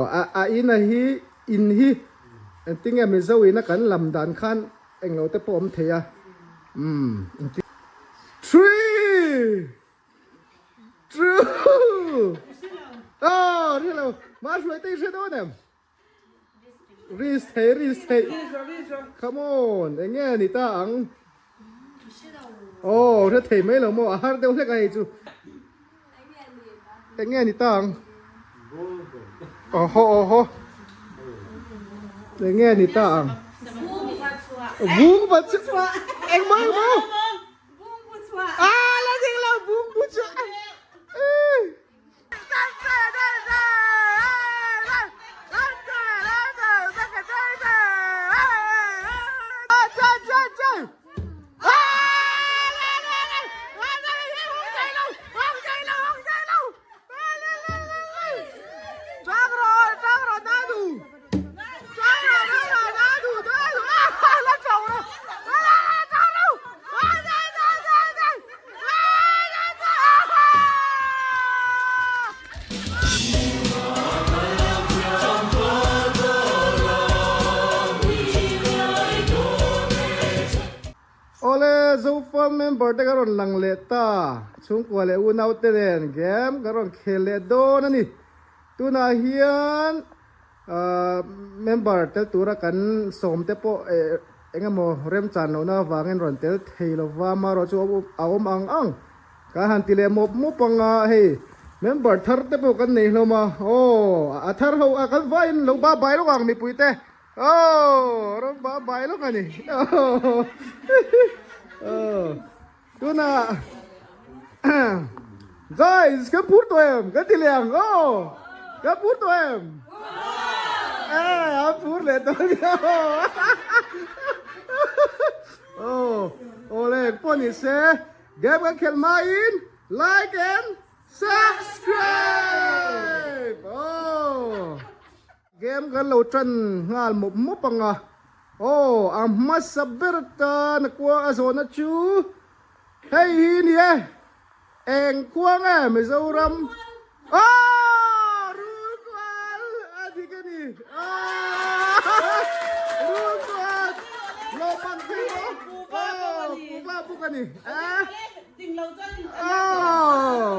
A a in a hi in hi engtinge Mizo in a kan lam dan khan englo te pawh awm thei a. Umm engtin Three! Two! Oh, hre lo. Mah hruai te i hre dawn em? Risk thei, risk thei. Come on, eng nge ni ta ang? Oh, hre thei mai lo maw? A har deuh hlek a hei chu. Eng nge ni ta ang? Oho, oho. Eng nge ni ta ang? Vung va chu. Eng maw, eng maw? Ah, la ding lo, vung bu chu. Awle Zofa member te ka rawn lang leh ta, chhungkua leh unau te nen game ka rawn khel leh dawn a ni. Tunah hian Member tel tura kan sawm te pawh eng emaw remchan lohna avangin rawn tel thei lova, amaherawh chu a awm ang ang kan han ti leh mawp mawp ang a, hei member thar te pawh kan nei hlawm a, aw a thar ho a kan vaiin lo ba bai lawk ang mipui te, aw rawn ba bai lawk a ni, aw tunah Guys, kan phur tawh em? Kan ti leh ang aw. Kan phur tawh em? Eh, an phur leh tawh nia. Aw, aw le, pawh ni se. Game kan khelh hmain like and subscribe. Aw. Game kan lo tan nghal mawp mawp ang a, aw a hmasa ber tan a kua a zawhna chu hei hi ni e, eng khua nge Mizoram aw Rulkual a dik a ni aw Rulkual lawmman thei maw aw Kuva buk a ni e aw.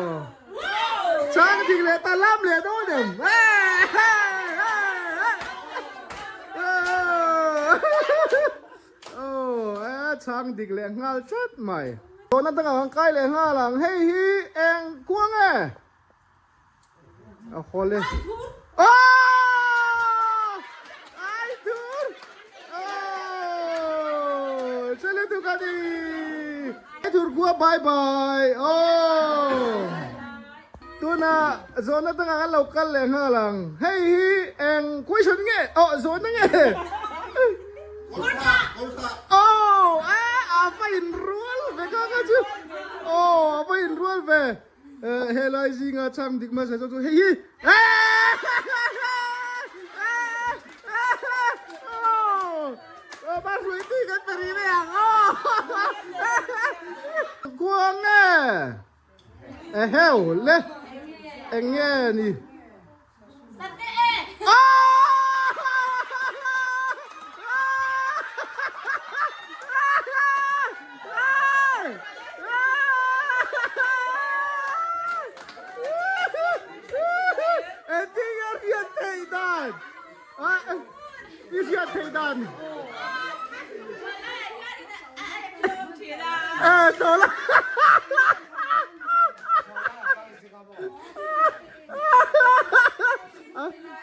Chang dik leh ta lam leh dawn em? Aw, chang dik leh nghal chat mai. Tawhna dangah kan kai leh nghal ang. Hei hi eng kuang e? A haw le. Aw! Ai thur! Aw! Chale tu ka ni. Ai thur kua bye bye. Aw! Tuna zawhna dangah kan lo kal leh nghal ang. Hei hi eng question nge? Aw zawhna nge? Aw! A va inrual ve ka ka chu. Aw a va inrual ve. Helai zinga chhang dik hmasa chu chu hei hi. Ba hrui tui kan pe ri mai ang aw. Kuang nge? Eheu le. Eng nge ni?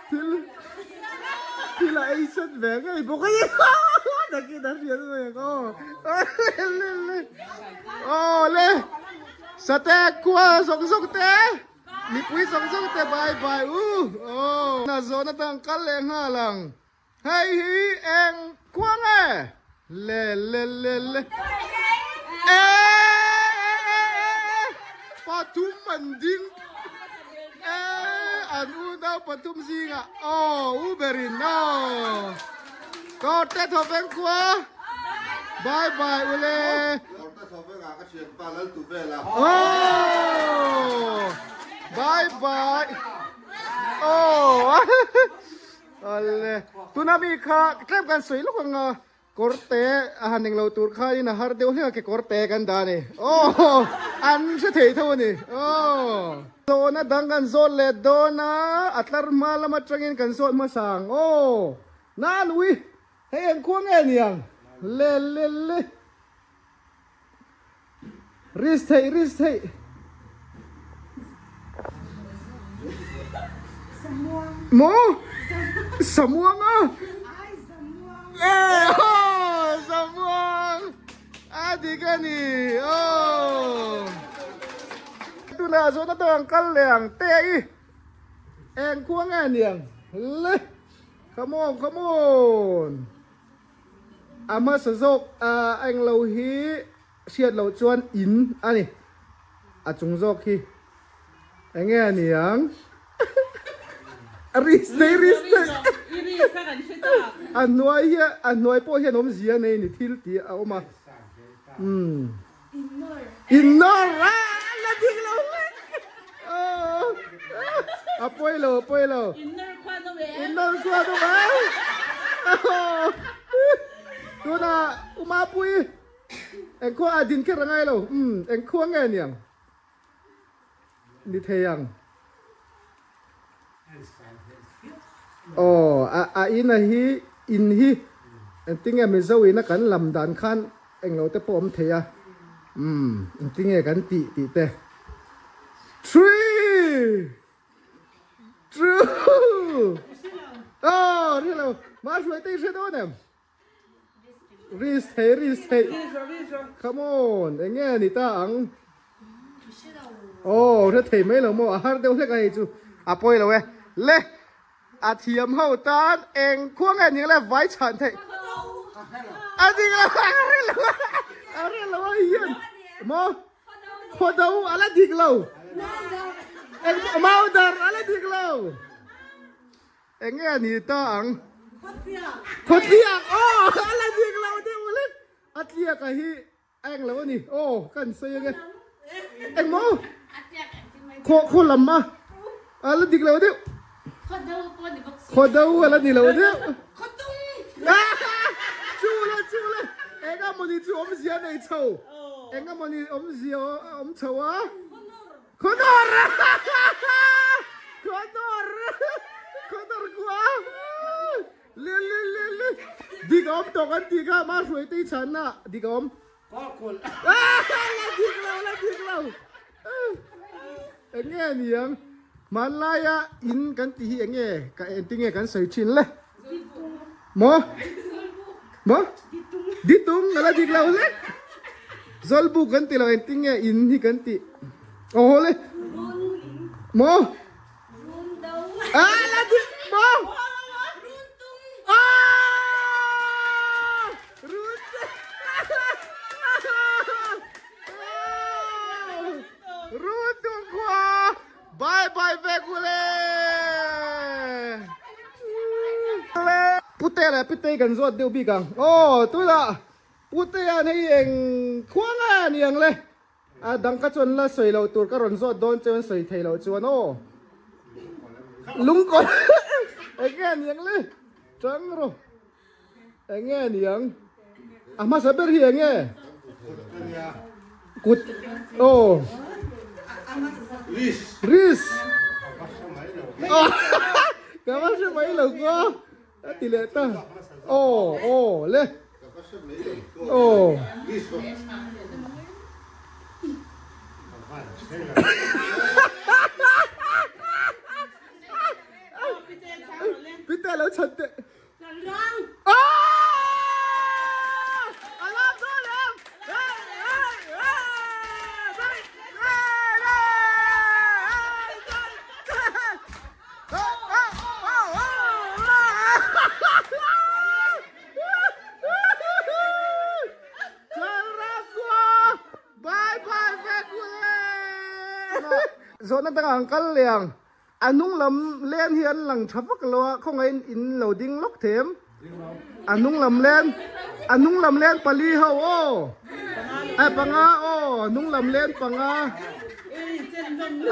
Thil thil a ei sat ve ngei bawk a ni takin a hriat mai ang aw aw le sate khua zawng zawng te mipui zawng zawng te bye bye u aw na zawhna tang kal leh nghal ang. Hei hi eng khua nge? Le le le le. E e e e e pathum an ding. E an unau pathum zingah aw u berin aw. Kawrte thawveng khua. Bye bye ule. Kawrte thawvengah ka thianpa Laltuvela. Aw bye bye. Aw Awle tuna mi kha tlem kan sawi lawk ang a kawr te a han englo tur khain a har deuh hlek a kekawr te kan dah a ni. Aw an hre thei tho a ni. Aw zawhna dang kan zawt leh dawn a a tlar hma lam atangin kan zawt hmasa ang. Aw nan ui hei eng khua nge niang le le le. Risk theih risk theih. Maw? Samuang a? Eh, oh, Samuang. A dik a ni. Oh. Tunah zawhna dang kal leh ang te i. Eng khua nge niang? Le. Come on, come on. A hmasa zawk a englo hi hriat loh chuan in a ni. A chung zawk hi enge a ni ang? Ris nei ris nei. A hnuai hi a hnuai pawh hian awmzia nei ni thil tih a awm a. Umm. Innawr a la dik lo hlek. A pawi lo a pawi lo. Innawr khuan awm em? Innawr khuan awm em? Tunah Umapui engkhua a din kher a ngai lo. Umm engkhua nge niang? Ni thei ang. Aw, a a in a hi, in hi engtinge Mizo in a kan lam dan khan englo te pawh awm thei a. Umm, engtinge kan tih tih te. Three! Two! Aw, hre lo. Mahruai te i hre dawn em? Risk thei risk thei come on enge a ni ta ang aw hre thei mai lo maw a har deuh hlek a hei chu a pawi lo e le a thiam ho tan eng khua nge ning le vai chhan theih a ding lo a hre lo a hre lo a hian maw khaw do a la dik lo eng mau dar a la dik lo. Enge a ni ta ang? Khawtliak! Aw! A la dik lo deuh lek! A tliak a hi a eng lo a ni. Aw, ka han sawi ange. Eng maw? Khaw khaw lam a a la dik lo deuh. Khaw do a la ni lo deuh. Chu le chu le! Eng amawni chu awmzia nei chho. Eng amawni awmzia awm chho a. Khawdawr! Khawdawr! Khawdawr kua! Le le le le! Dik a awm tawh kan tih kha mah hruai te i chhanna dik a awm. Kawlkulh. La dik lo, la dik lo. Eng nge ni ang? Hmanlaia in kan tih hi eng nge ka engtin nge kan sawi thin le? Maw? Maw? Ditung a la dik lo hlek. Zawlbuk kan ti lo engtin nge in hi kan tih. Aw haw le. Maw? Ah la dik maw? Ah! Run Run tung khua. Bye bye vek u le. Pute leh Pitei kan zawt deuh bik ang. Aw tunah Putea an hei eng khuang a ni ang le. A dang ka chuan la sawi loh tur ka rawn zawt dawn che an sawi thei loh chuan aw. Lungkawn eng nge ni ang le. Chang rawh. Eng nge ni ang? A hmasa ber hi eng nge? Kut. Aw. Ris. Ris. Ka va hre mai lo ka. A ti leh ta. Aw, aw, le. Ka va hre mai lo ka. Aw. Ris. Pite lo chhan teh. Zawhna dangah an kal leh ang. A hnung lam len hi an lang tha vak lo a, khawngaihin in lo ding lawk them. A hnung lam len, a hnung lam len pali ho aw. Ai panga aw, a hnung lam len panga.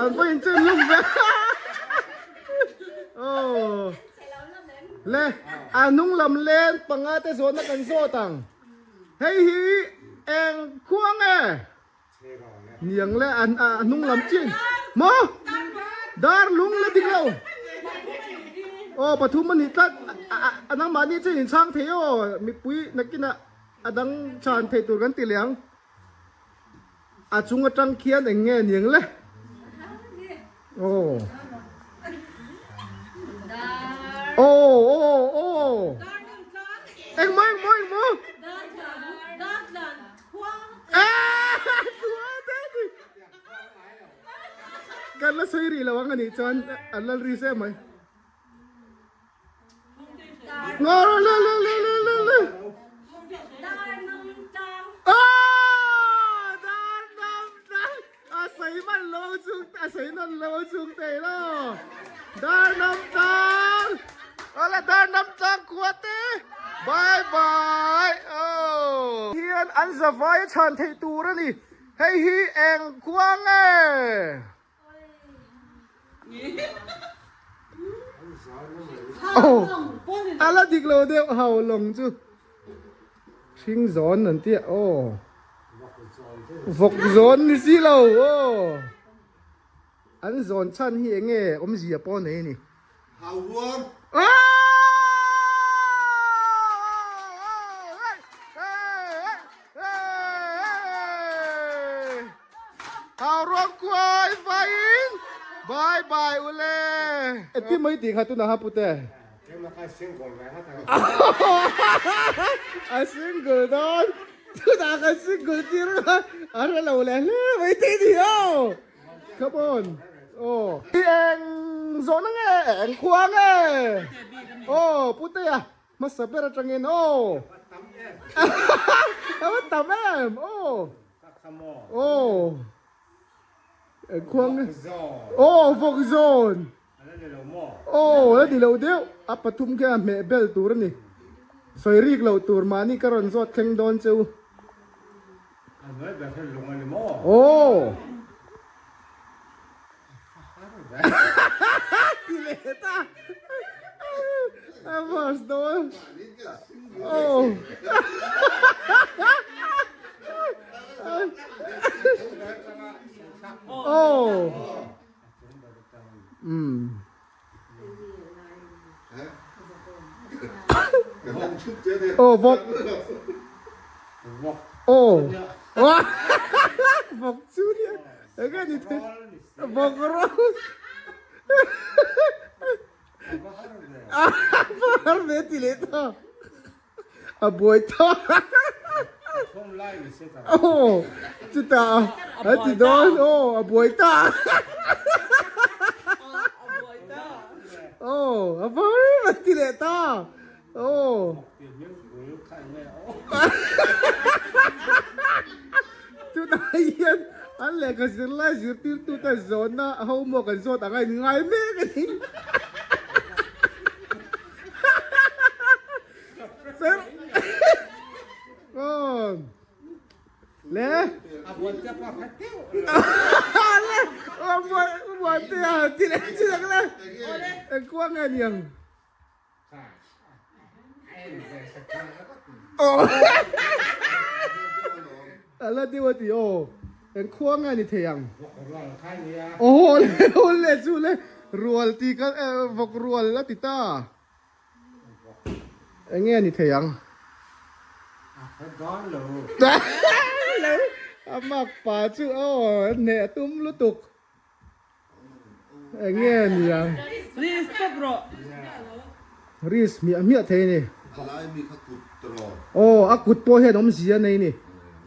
An pawh in chen lum ve. Oh. Le, a hnung lam len panga te zawhna kan zawt ang. Hei hi eng khua nge? Niang le a hnung lam chin. Maw? Dar lung la dik lo. Aw pathum a nih tlat. A nangmahni chu in chhang thei aw. Mipui nakinah a dang chhan thei tur kan ti leh ang. A chung atang khian eng nge niang le? Aw. Aw aw aw. Engmaw engmaw engmaw? Kan la sawi rih lo ang anih chuan an lal ri se mai. Ngor le le le le le le. Ah! Dar nam tlang. A sawi man lo chung a sawi nan lo chung thei lo. Dar nam tlang. Awle dar nam tlang khua te. Bye bye. Oh. Hian an zavai a chhan theih tur a ni. Hei hi eng khua nge? Oh. A la dik lo deuh hau lawng chu. Hring zawn an tia. Oh. Vawk zawn ni si lo. Oh. An zawn chhan hi enge awmzia pawh nei a ni. Hau ruang. Hau ruang kuai vaiin bye bye ule. Eti mai tih kha tunah ha pute. A single dawn. Tunah ka single tir a a hre lo leh hle mai te ni aw. Come on. Aw. I eng zawhna nge eng khua nge? Aw Putea hmasa ber atangin aw. A va tam em aw. Aw. Eng khua nge? Aw vawk zawn. Aw la ni lo deuh a pathum khian a hmeh bel tur a ni. Sawi rik loh tur mahni ka rawn zawt thleng dawn che u. Aw. Ti leh ta. A verse dawn. Aw. Aw. Aw vawk aw vawk chu nia enge ni thei vawk rawng a har ve ti leh ta a buai ta aw chutah a ti dawn aw a buai ta aw a var a ti leh ta aw chutah hian an lehkha zirlai zirtirtute zawnna homework an zawt ang a inngai mek a ni. Le. Le. Buan te a ti le chi dak le. Eng kuang nge niang. Oh. Ala deuh a ti aw. Eng khua nge ni thei ang? Aw le aw le chu le rual ti ka vawk rual a ti ta. Eng nge ni thei ang? A mak pa chu aw hneh tum lutuk. Eng nge ni ang? Risk tawp rawh. Risk hmiah hmiah thei a ni. Aw a kut pawh hian awmzia a nei a ni.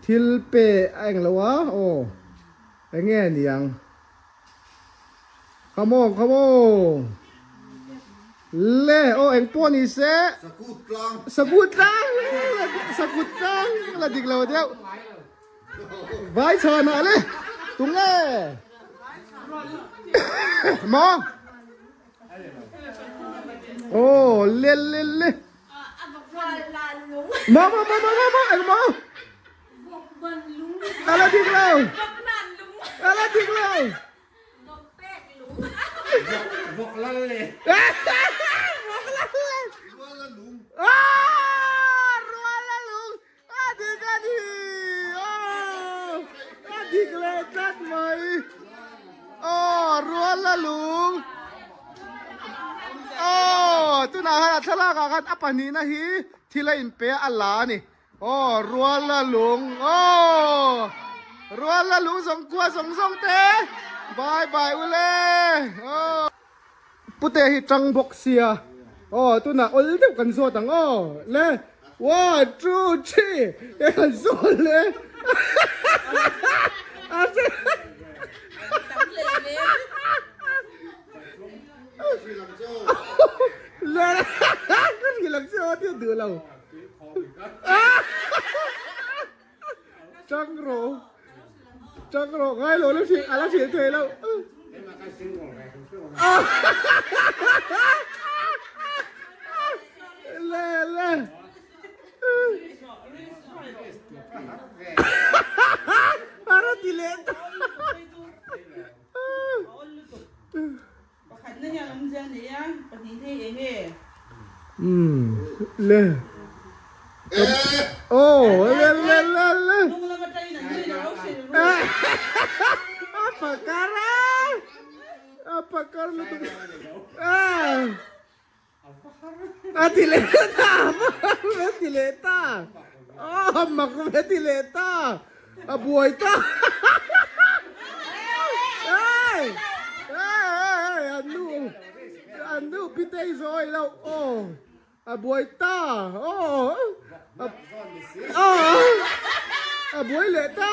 Thil pe a eng lo a aw eng nge ni ang? Come on come on. Le aw eng pawh ni se. Sakut tlang. Sakut tlang sakut tlang la dik lo deuh. Vai chhan ah le tunge maw aw le le le maw maw maw maw maw eng maw ala dik lo ala dik lo. Vawk lal le. Vawk lal le. Rual a lung. Ah! Rual a lung. A dik a ni. Oh! A dik leh tlat mai. Oh! Rual a lung. Oh! Tunah khan a thlalak ah khan a pahnihna hi thil a inpe a la a ni. Aw rual a lung aw rual a lung zawng kua zawng zawng te bye bye ule aw pute hi tang bawk sia aw tunah awl deuh kan zawt ang aw le one two three e kan zawt le le ka ri lang che aw ti duh lo. Chang ro chang ro ngai lo la thil ala thil thei lo le le ara ti le ta Pakhatna hian awmzia a nei a, pahnih hi eng nge? Umm le Oh le le le le Hnung lam atangin an nuin a lo hrilh ru. A pakar a A pakar lutuk A ti leh ta A ti leh ta A mak ve ti leh ta A buai ta Hey Hey An nu An nu pitei zawi loh aw A buai ta aw A buai leh ta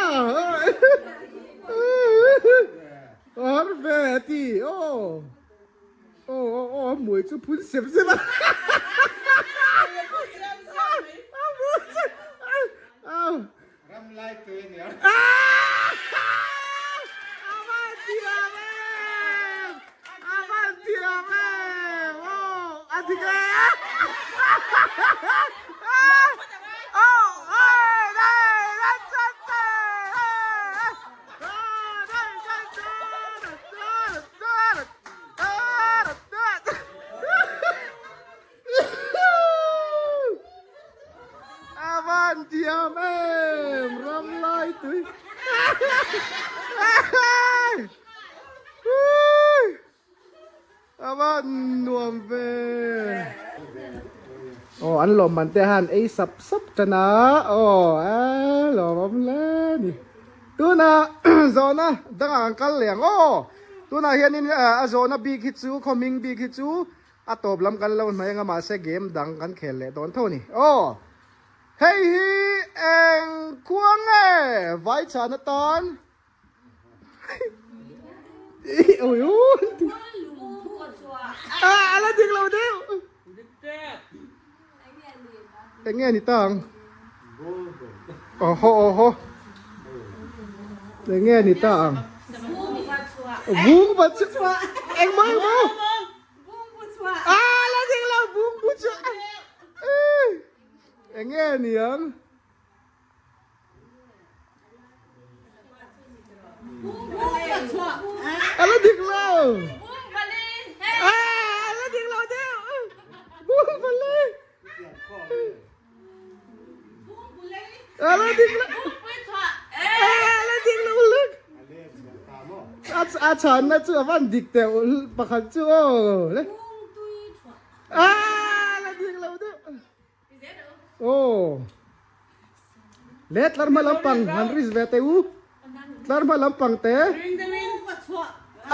A har ve a ti aw Aw aw aw a hmui chu phun sep sep a. Ram lai tui a nia. A van thiam em! A van thiam em! Aw a dik e! Aw oi dai dai chan te! Dai dai chan chan chan A van thiam em ram lai tui A van nuam ve Aw an lawm man te han ei sap sap tan a aw a lawm hle ni Tuna zawhna dangah kan kal leh ang aw. Tunah hianin a zawhna bik hi chu khawming bik hi chu a tawp lam kan lo hnaih anga mahse game dang kan khel leh dawn tho a ni. Aw hei hi eng khua nge vai chhan atan a la dik lo deuh. Eng nge ni ta ang? Awhaw awhaw. Eng nge ni ta ang? Bung va chhuah. Eng maw eng maw? Ah la ding lo bung bu chhuah. Eng nge ni ang? A la dik lo. Ah, a la dik lo deuh. Bung vale. A la dik lo. A la dik lo lek. A chan na chu a van dik teuh pakhat chu aw le. Ah, la dik lo deuh. Aw le tlar hma lampang han ris ve teh u tlar hma lampang te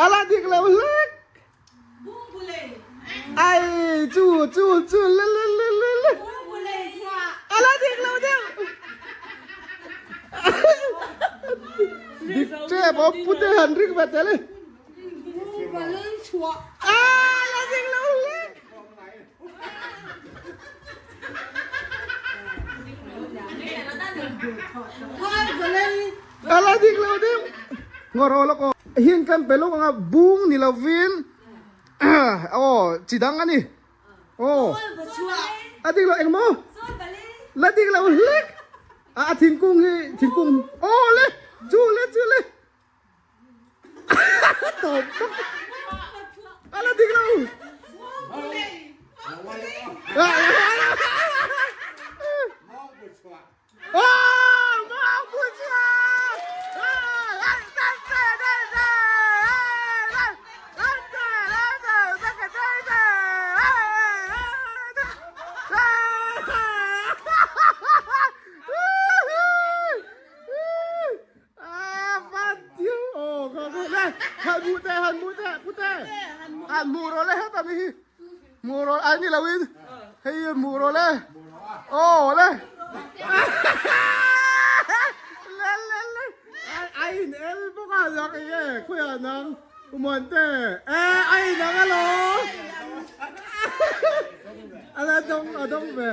ala dik lo hlek ai chu chu chu le le le le le ala dik lo deuh dik tep aw pute han ring ve teh le ala dik lo hlek. Ala dik lo deuh. Ngawraw lawk aw. Hian kan pe lawk anga bung ni lovin aw chi dang a ni. Aw. A dik lo engmaw? La dik lo hlek. A thingkung hi thingkung aw le chu le chu le. Tawp tawp. Ala dik lo. Hei mu rawh le aw le le le le a in el bawk a zak eng e khawiah nang Umuante e a in ang alawm a la dawng a dawng ve.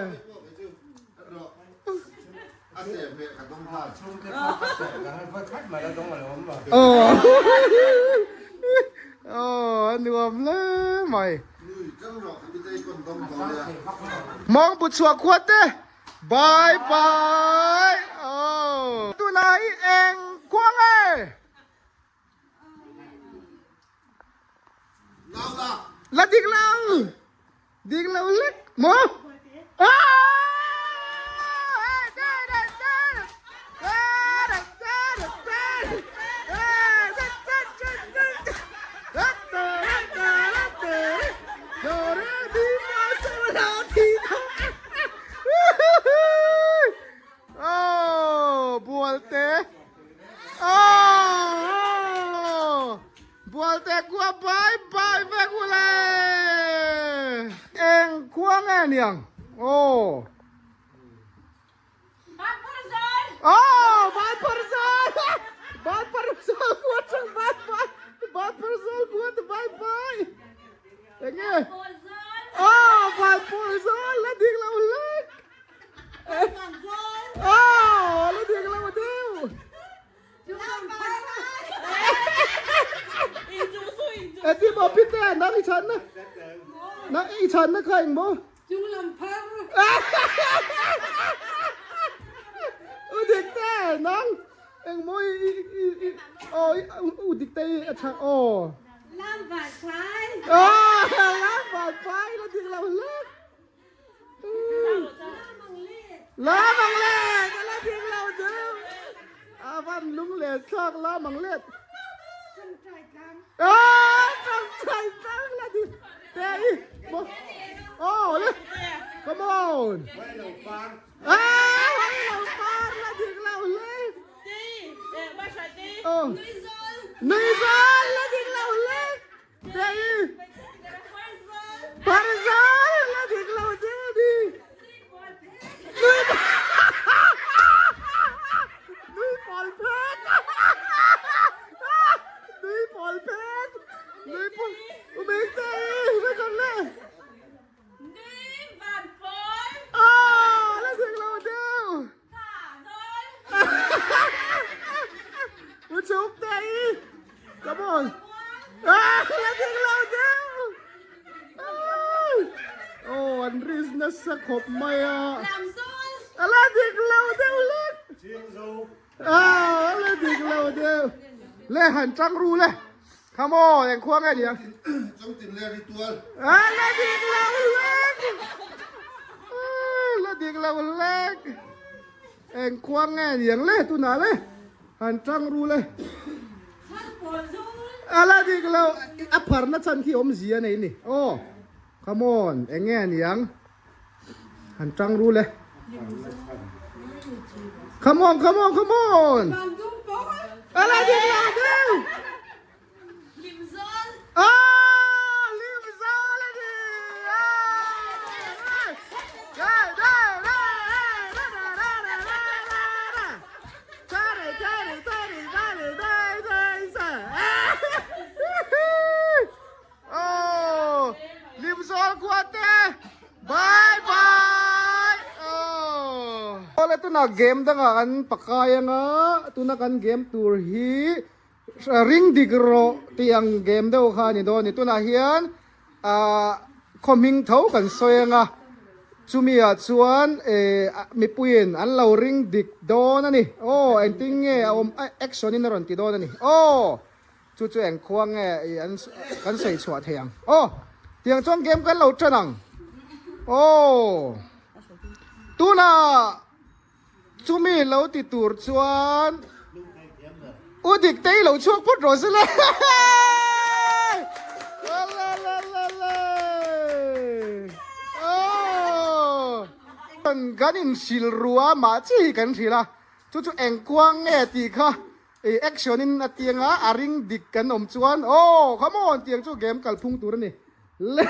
Aw a nuam hle mai. Mawngbu chhuah khua te bye bye. Aw tunah hi eng khua nge? La dik lo. Dik lo lek maw? Oh, bualte. Oh! Bualte khua bye bye vek u le. Eng khua nge niang? Oh. Oh, Vanpharzal. Vanpharzal khua tang bye bye. Vanpharzal khua te bye bye. Eng nge? Oh, Vanpharzal la dik lo lek. Oh, la dik lo deuh. Eti maw pite nang i chan na nang i chan na kha eng maw U dik te nang eng maw i i i i oh u dik te i a chan oh Lam van phai Oh lam van phai la dik lo hlek La mang let la ding lo deuh a van lung let thlak la mang let Ah tang chai tang la di te i mo oh le come on Ah wai lo par la ding lo le Oh Nui zal la ding lo le Te i Parzal la dik lo deuh ni. Nui pawl phet. Nui pawl phet. Nui pawl. Umeng te i ve kan le. Nui van pawl. Ah la dik lo deuh. U chuk te i. Come on. Ah, la dik lo deuh. Oh, an risk nasa khawp mai a. A la dik lo deuh lek. Ah, a la dik lo deuh. Le han tang ru le. Come on, eng khua nge ni ang. Changtin le ritual. Ah, la dik lo lek. Ah, la dik lo lek. Eng khua nge ni ang le tunah le. Han tang ru le. A la dik lo a phar na chhan khi awmzia nei ni aw come on eng nge ni ang han tang ru le come on come on come on a la dik lo deuh Ah lim zawl a ni Oh lim zawl khua te bye bye oh Awle tuna game dangah kan pakai anga tuna kan game tur hi Ring dik rawh tih ang game deuh kha a ni dawn a ni. Tunah hian ahh khaw hming tho kan sawi ang a, chumi ah chuan eh mipuiin an lo ring dik dawn a ni. Aw engtin nge a awm action in a rawn ti dawn a ni. Aw. Chu chu eng khua nge i an kan sawi chhuah thei ang. Aw tiang chuan game kan lo tan ang. Aw tunah chumi lo ti tur chuan u dik te i lo chhuak phawt rawh se le. Aw kan inhrilh rua mah chi hi kan hrilh a chu chu eng khua nge tih kha I action in a tiang a, a ring dik kan awm chuan aw come on tiang chu game kalphung tur a ni. Le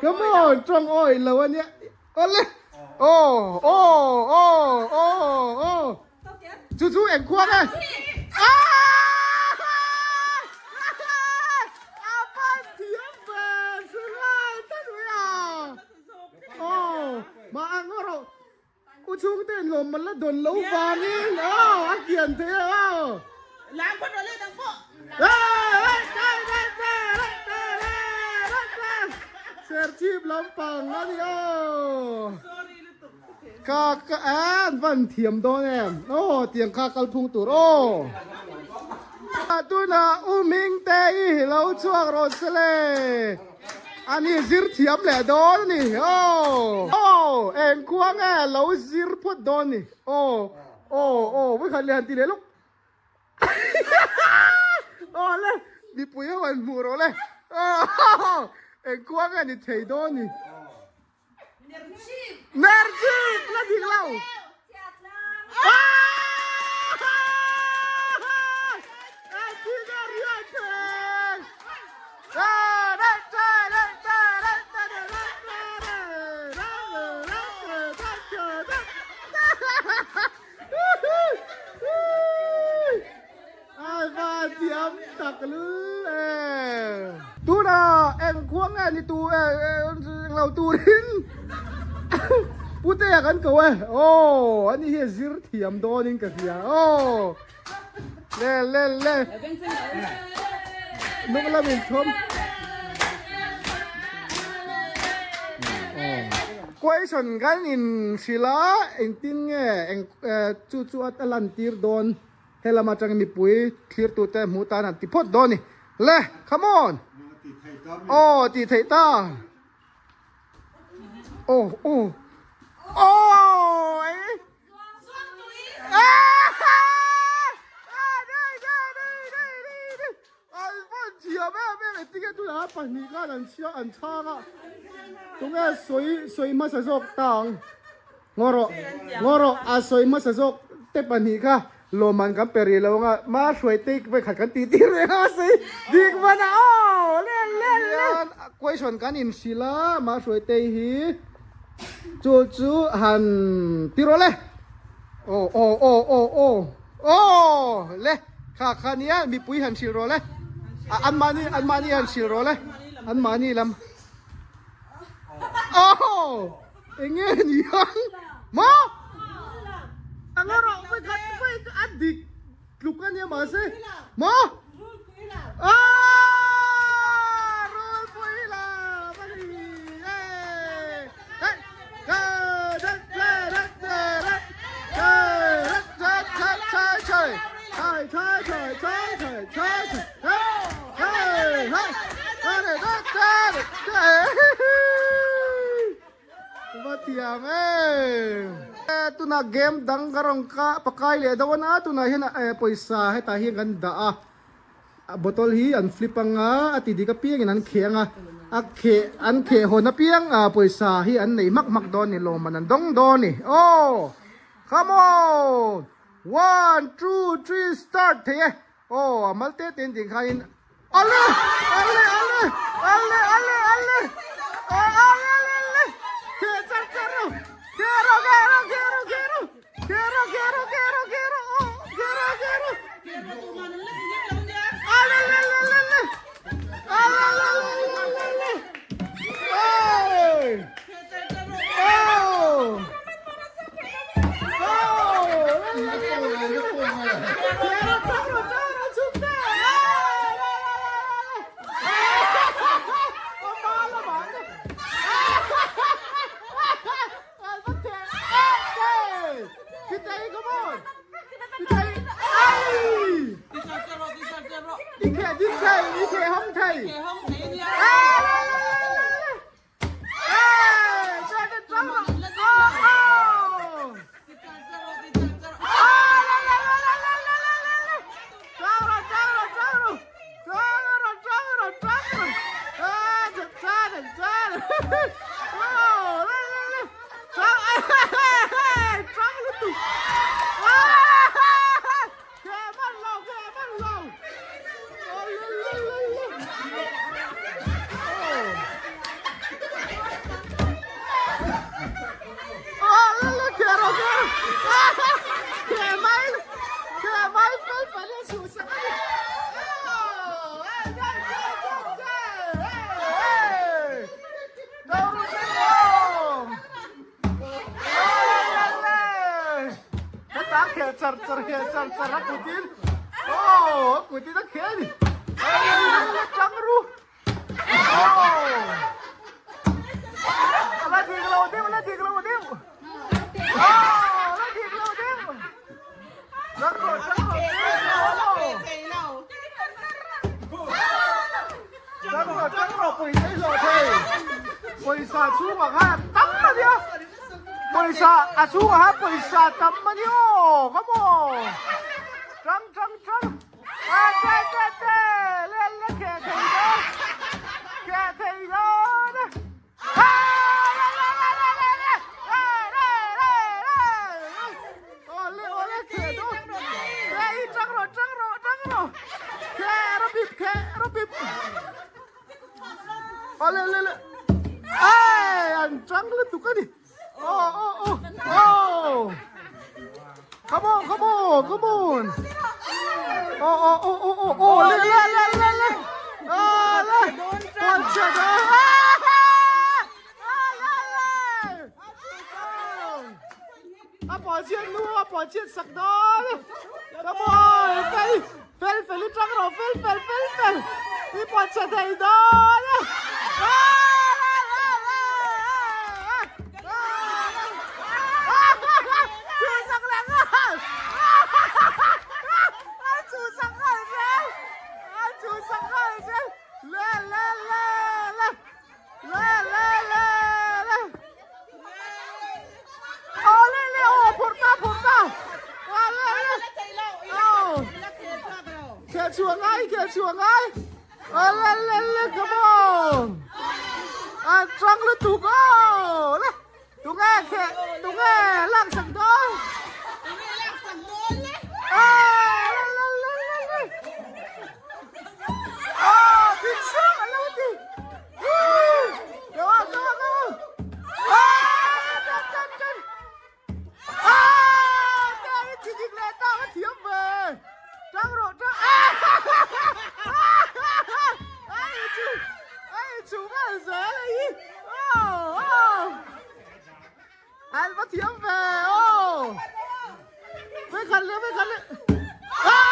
come on tawng awi lo a nia awle aw aw aw aw aw chu chu eng khuang e a pan thiam ve hrilhai ta lui a aw mah ang rawh U chhungte in lawm man la dawn lo vangin aw a kian thei a aw. Lam phawt rawh le dang pawh. Serchhip lampang a ni aw. Ka ka an van thiam dawn em aw tiang kha kalphung tur aw. Tunah U Hmingte i lo chhuak rawh se le. A ni zir thiam leh dawn a ni aw aw eng khua nge lo zir phawt dawn ni aw aw aw vawikhat leh han ti leh lawk aw le mipui ho han hmuh rawh le aw eng khua nge ni thei dawn ni Nerchip la dik lo Ai va thiam tak lul e. Tuna eng khua nge ni tu e eng lo turin Putea kan ko e. Aw ani hi zir thiam dawnin ka hria. Aw le le le. Nung lamin thawm. Question kan in hrilh a engtin nge eng chu chu a lan tir dawn. He lam atangin mipui thlirtute hmuh tan han ti phawt dawn ni. Le, come on! Aw, tih theih ta. Aw, aw. Aw, ei. An vawn thiam em em e, tinge tunah pahnih khan an chhia an chhang a. Tunge sawi sawi hmasa zawk ta ang. Ngaw rawh, ngaw rawh, a sawi hmasa zawk te pahnih kha lawmman kan pe rih lo anga ma hruai te vawikhat khat kan tih tir reng a sawi dik man a aw le le le. Question kan inhrilh a ma hruai te hi chu chu han ti rawh le aw aw aw aw aw aw le kha kha nia mipui han hrilh rawh le an mahni an mahni han hrilh rawh le an mahni lam aw. Enge ni ang maw? Anga rawh vai khat vai a dik tluk a nia mahse maw? Aaa Rulpui la va ni e hei ka dat la dat la dat ka dat dat that chai chai chai chai chai chai chai chai chai hei hei hei dat dat dat Va thiam e. Tuna game dang ka rawn ka pakai leh dawn a, tunah hian pawisa hetah hian kan dah a, bottle hi an flip anga a ti dik apiangin an kheh anga, a kheh an kheh hawn apiang pawisa hi an nei hmak hmak dawn ni lawmman an dawng dawn ni aw come on one two three start thei e aw a mal te te in tih khanin Ale! Ale! Ale! Ale! Ale! Ale! Ale! Ale! Ale! Khe char char ro! Khe ro khe ro khe ro khe ro! Khe ro khe ro khe ro khe ro! Khe ro khe ro! Ale le le le le! Ale le le le le le! Oi! Oh! Oh! Le le le le le! Khe ro char ro char ro chhuk te! kheh char char kheh char char a kutin oh a kutin a kheh a ni oh tang ru oh a la dik lo deuh a la dik lo deuh oh a la dik lo deuh tang rawh tang rawh tang rawh tang rawh pawisa i hlawh thei pawisa chhungah khan a tam a nia. Pawisa a chhungah khan pawisa tam a ni aw come on tang tang tang a te te te le le kheh thei dawn kheh thei dawn ha le le le le le le le le le aw le aw le kheh dawn le i tang rawh tang rawh tang rawh kheh rawh bip kheh rawh bip. Aw le le le Ê an tang lutuk a ni Aw aw aw aw Come on come on come on Aw aw aw aw aw aw le le le le le Aw le Pawn chhe dawn Ah le le A pawn chhiat nu a pawn chhiat sak dawn Come on fel Fel fel i tang rawh fel fel fel fel i pawt chhe thei dawn e. Chhuhsak leh nghal a chhuhsak nghal zel a chhuhsak nghal zel le le le le le le le le Aw le le aw phawrh ta phawrh ta aw le le aw kheh chhuah ngai kheh chhuah ngai aw le le le come on a tang lutuk aw le tunge kheh tunge lak sak dawn aw le le le le le aw thil hrang a lo ti. Go on, go on, go on! Ah, chân chân chân! Ah, cái chị chị lẹ tao nó thiếp về. Trăng rồi, trăng. Ah! Ai chú, ai chú cái dễ này. Oh, oh. Anh có thiếp về. Oh. Với khăn lên, với khăn lên. Ah!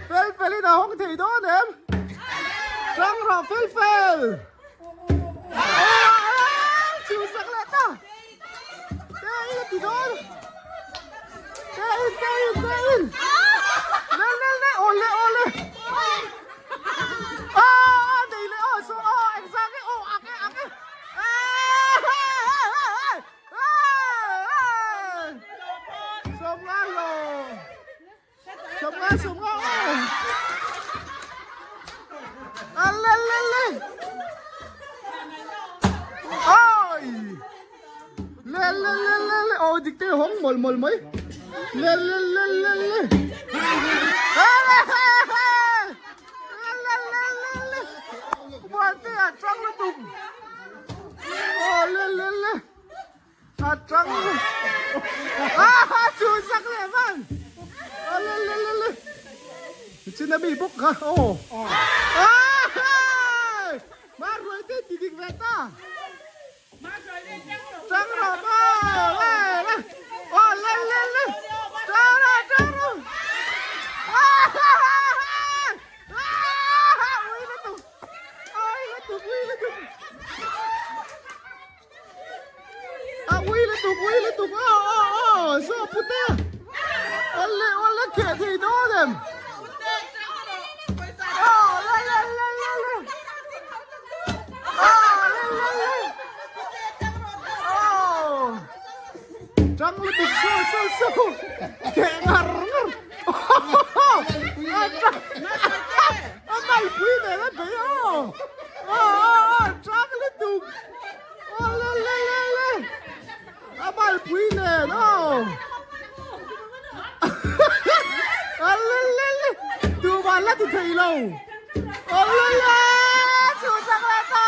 Fel fel in a hawng thei dawn em? Tang rawh fel fel! Chhuhsak leh ta! Te in a ti dawn! Te in te in te in! Le le le aw le aw le! Ah nei le aw so aw engzah nge aw ak e ak e! Sawmnga lo! Sawmnga sawmnga aw! Ale le le! Oi! Le le le le le aw dik te hawng mawlh mawlh mai. Le le le le le. Le le le le. Muante a tang lutuk. Aw le le le. A tang a chu sak leh van. A le le le le. Chin a mi bawk kha aw. Ma ruai te ti dik ve ta. Tang rawh ma. Le le. lutuk ui lutuk aw aw aw saw pute awle awle kheh thei dawn em aw la la la la la aw la la la aw tang lutuk saw saw saw kheh ngar ngar a malpui nen a bei aw aw aw tang lutuk Alelelele! A malpui nen aw! Alelele! Tumah la ti thei lo! Alele! Chhuhsak leh ta!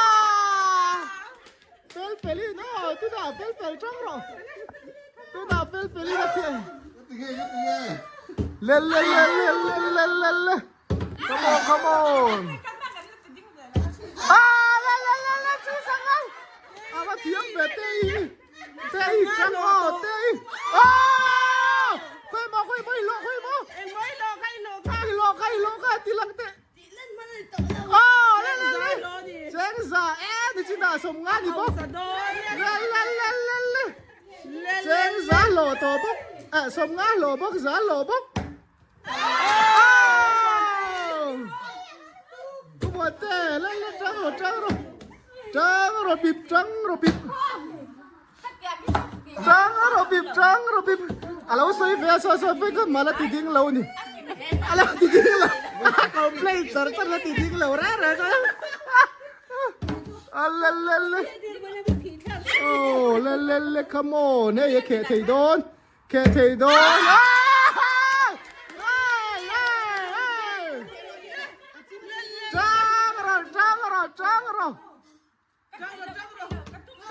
Fel fel in aw! Tunah fel fel tang rawh! Tunah fel fel in a theh! Lelelelelelelele! Come on, come on! Ah, la la la la, chu sang ai. À mà thiam ve te i. Te i chang o, te i. Ah! Khoi ma, khoi ma, i lo, khoi ma. Moi lo kai lo kha. I lo kai lo kha ti lang te. Ah, la la la. Cheng za e ni chi da som nga ni bok. La la la la la. Cheng za lo to bok. À som nga lo bok za lo bok. Tang rawh bip tang rawh bip tang rawh bip tang rawh bip a lo sawi ve a saw saw vek a mal a ti ding lo ni a lo ti ding lo a complain char char a ti ding lo reng reng a alelele oh lelele come on hei a kheh thei dawn Keh thei dawn. Tang rawh, tang rawh, tang rawh.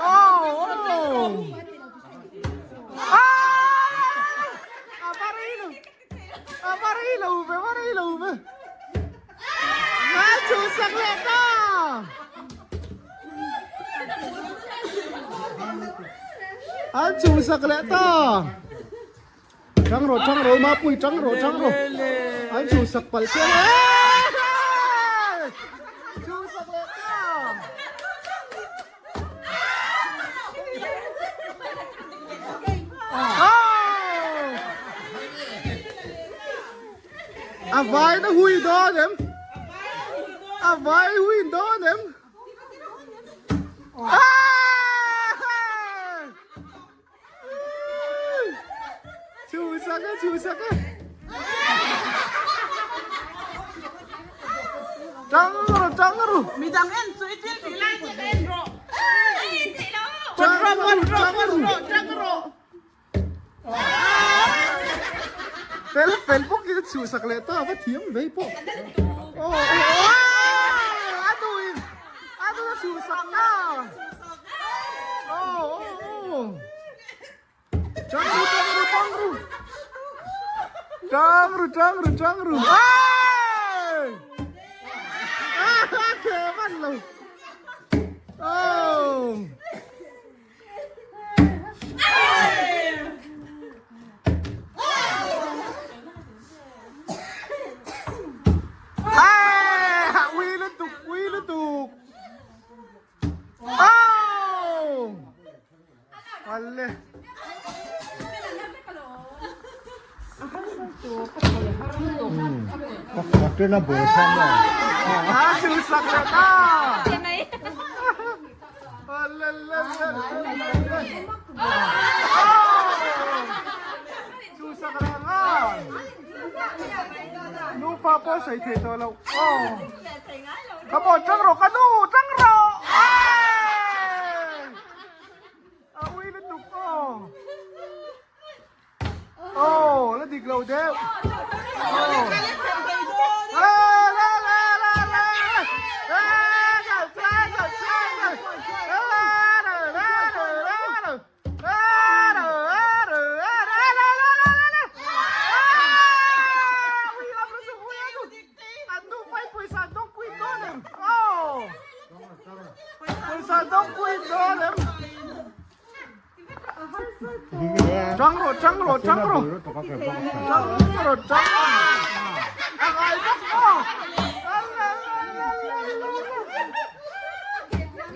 Oh, oh. Ah! A va rei lo. A va rei lo ve, va rei lo ve. Nga chu sak leh ta. An chhuhsak leh ta. Tang rawh tang rawh mapui tang rawh tang rawh. An chhuhsak palh chiang e. Chhuhsak leh ta. A vai na hui dawn em? A vai hui dawn em? Chhuhsak e, chhuhsak e. Tang ru, tang ru. Midang en chu i thil tih lai chu ka en rawh. Tang ru, tang ru. Tang rawh. Fel fel bawk in a chhuhsak leh ta a va thiam vei pawh. Aw a duh in a duh a chhuhsak ta. Aw aw aw. Tang ru tang ru tang ru. Tang ru tang ru tang ru. Ai! Ah, ke van lo. Oh. Ui lutuk, ui lutuk. Oh! Alle. Ah, sinusak na ta. Nupa pawh sawi thei tawh lo aw ka pawh tang rawh ka nu tang rawh a ui lutuk aw aw la dik lo deuh Tang rawh, tang rawh, tang rawh. Tang rawh, tang. A ngai bawk maw?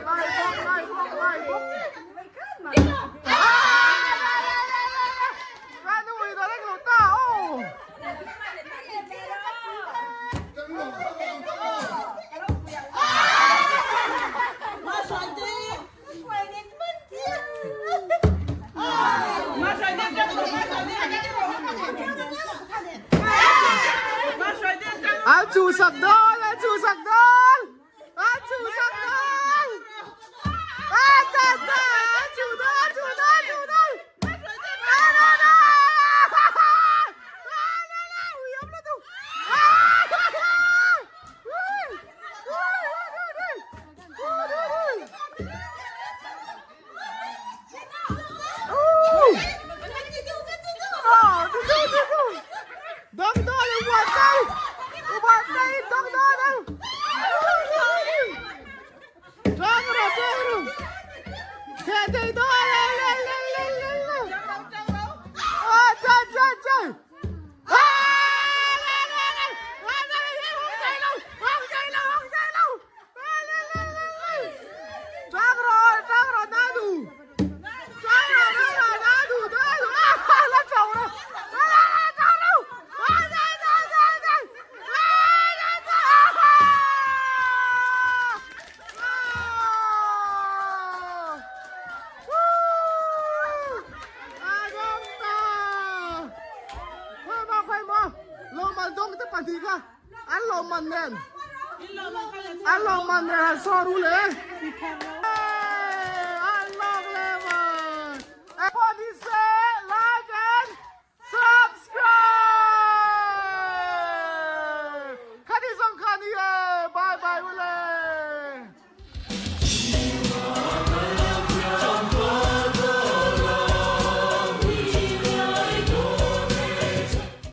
Ngai bawk, ngai bawk, ngai bawk. chhuhsak dawn an chhuhsak dawn an chhuhsak dawn a ta ta an chhuh dawn an chhuh dawn an chhuh dawn a la la a la la ui awm lutuk a ui ui ui ui ui ui An lawmman nen an lawmman nen han saw ru le.